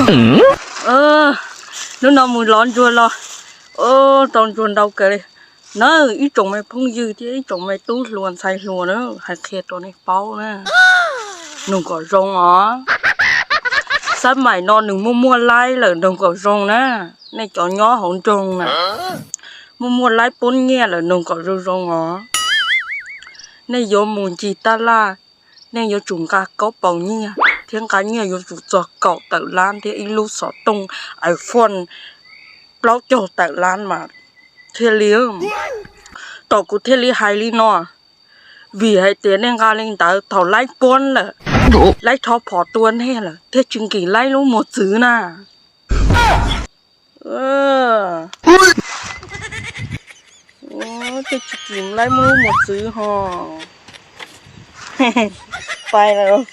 Hnub no mus lov ntsuag los, tau ntsuag ntau kawg li na. Ib tsoom me phooj ywg thiab ib tsoom me tub hluas ntxhais hluas na, hais qhia rau nej paub na, noog kom zoo os. Xab maim no nws muaj muaj laib lawm, noog kom zoo na. Nej cov nyob hauv nroog na, muaj muaj laib poob nyiaj lawm, noog kom zoo zoo os. Nej yuav mus ncig tab laj, nej yuav tsum nqa kaub paus nyiaj thiab nqa nyiaj yuav tsum txog kaum tawm lab thiab ib lub xov tooj iPhone plaub caug tawm lab mas thiaj li. Tom kuv thiaj li hais li no, vim hais tias nej nqa li ntawd thaum laib puab lawm, laib rho phom tua nej lawm thiaj tsis nkim laib lub mos txwv na. Thiaj tsis nkim laib lub mos txwv ho. Pais lawm.